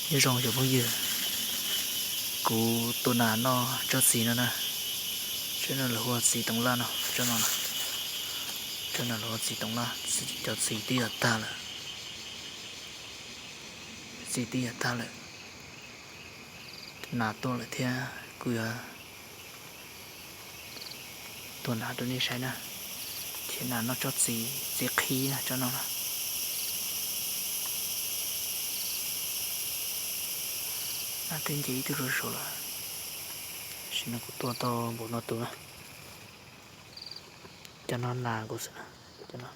Nyob zoo cov phooj ywg, kuv tua nas noj tsob txiv no na, tsob no lawv hu ua txiv toov laj no, tsob no, tsob no lawv hu ua txiv toov laj, cov txiv twb yuav tag lawm, txiv twb yuav tag lawm, nas tuaj lawm thiab kuv yuav tua nas rau nej saib na, ces nas noj tsob txiv, txiv qhib na, tsob no na. Nas twb nce ib tug rau saud lawm, sim no kuv tua tau npaum no tus na. Cov no nas nkaus xwb na, cov no.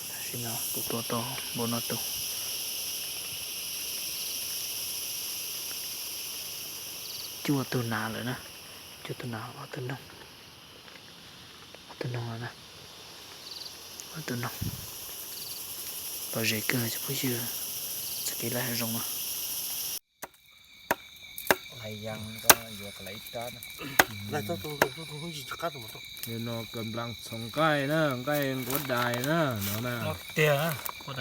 Tam sim no kuv tua tau npaum no tus, cuaj tug nas lawm na, cuaj tug nas, ob tug noog, ob tug noog no na, ob tug noog. Lom zem kawg cov phooj ywg, txoj kev laij hav zoov no. Nim no kab nplas txhoov nqaij na, nqaij nquab dais na no na. Tiag, nquab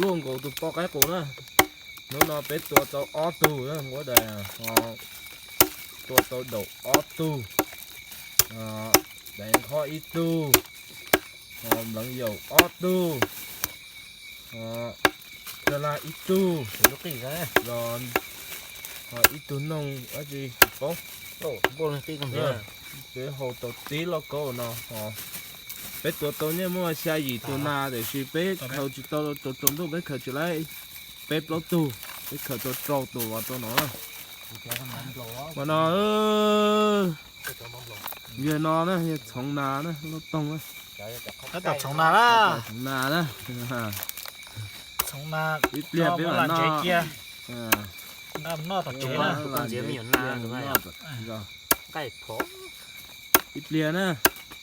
luaj nkaus tus poj qaib qus na. Hnub no peb tua tau ob tug na, nquab dais, tua tau daum ob tug, dais nkhob ib tug, npleev yaum ob tug, dab laj ib tug, los ib tug noog dab tsi tsis paub. Peb haus tau tib lauj kaub no, peb tua tau nyiaj muaj xya yim tus nas tiam sis peb khaws tsis tau, rau rau ntuj peb khaws tsis laib peb plaub tug, peb khaws tau rau tus los rau no na. Mas no, yawg no na, yawg txhoov nas na, lub toog na. Tab tom txhoov nas na. Txhoov nas na. Ib pliag peb mam noj. Ib pliag na,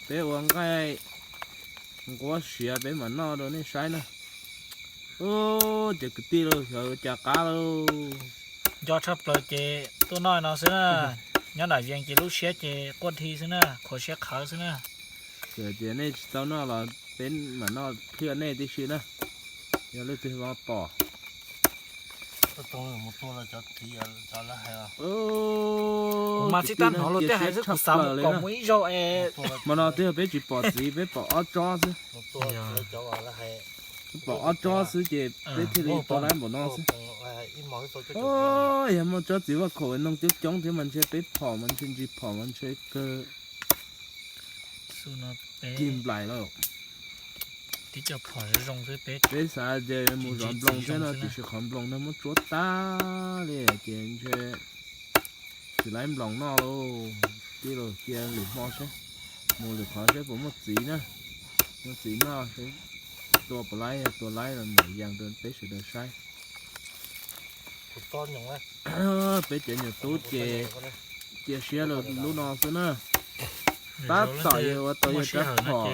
peb ua nqaij nquab siav peb mam noj rau nej saib na. Ub, cov kwv tij lauj, xyov cas qab lauj. Nco tshaj plaws ces tuaj noj no xwb na. Nyob nram Vias ces lub siab ces quaj dhi xwb na, qhuav siab qhawv xwb na. Txawm tias nej tsis tau noj los peb mam noj qhia nej tib si na, yog leej twg ho pom. Kuv mas txij tab hnov luag tej hais xwb kuv xav mus kom mus ib zaug es. Mas no twb yog peb tsis pom txiv, peb pom ob tsob xwb. Peb pom ob tsob xwb ces peb thiaj li tau laib npaum no xwb. Yog muaj tsob txiv vaj khaum noog coob coob thiab mas ntshe peb phom mas ntshe ntsis phom mas ntshe kawg. Cig nplaim lawm. Peb xav tias mus zov nploos thiab no tiam sis qhov nploos no muab tsuab tag li ces ntshe tsis laib nploos noj lauj. Tij laug cia lwm hmo seb, mus lwm qhov seb puas muaj txiv na, muaj txiv noj seb tua puas laib, yog tua laib los mam yees rau peb sawv daws saib. Peb cov nyuam tub ces cia siab lub no xwb na. Tab tom yuav ua tau yog rab phom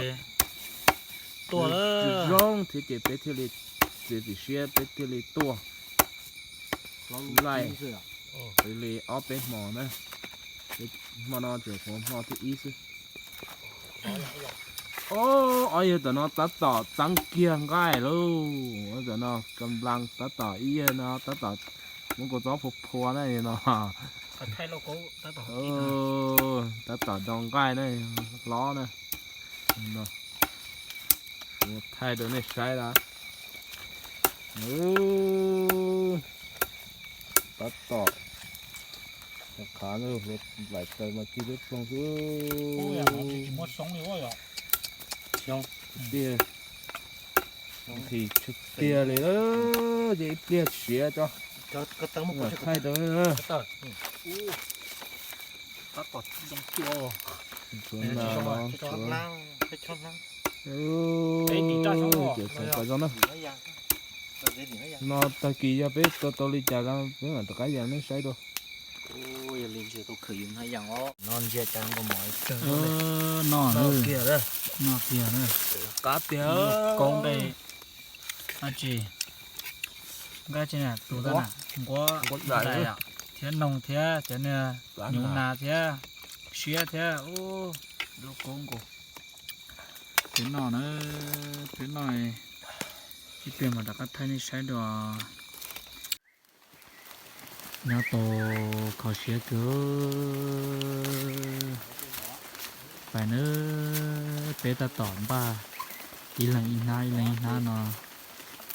zoo thiab ces peb thiaj li txiav txim siab peb thiaj li tuaj laij li ob peb hmo na. Hmo no tseem hmo thib ib xwb. Ob yawg tom no tab tom txeeb kiag nqaij lauj. Tom no ka nplas tab tom ib yawg no tab tom muab kua txob phua phua na no. Tab tom do nqaij na, hlob na. Kuv thaij rau nej saib lawm. Tab tom qhav lawm, nplaim plaws mas cig lub ploog xwb. Tiag, nqhis tshwj tiag li, ces ib pliag siav tso. Thaij rau. Tag kis yog peb tua tau li cas peb mam rov qab yees nej saib dua. Noj kiag, noj kiag, qab tiag. Nqaij tsi, nquab, nquab dais thiab noog thiab cov niag nyuv nas thiab siab thiab. Lub qub nkaus. Peb noj na, peb noj ib pliag mas rov qab thaij nej saib dua. Nyob tau kho siab kawg. Pais na, peb tab tom npaj ib leeg ib hnab ib leeg ib hnab no,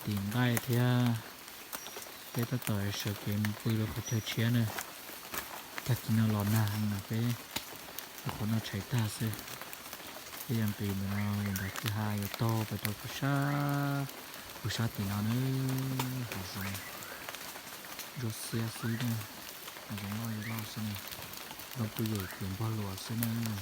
tim nqaij thiab. Peb tab tom sawv kev mus pw rau qhov chaw tshiab na. Tag kis no los nag no peb rau qhov noj tshais tag xwb. Peb yuav nqis ntawm no, yuav nrog kwj ha yuav taug pais rau puag sab, puag sab tim no na, hav zoov ntsuab xiab xwb na, hav zoov loj loj xwb na, nrog pw yem ces npog luas xwb na.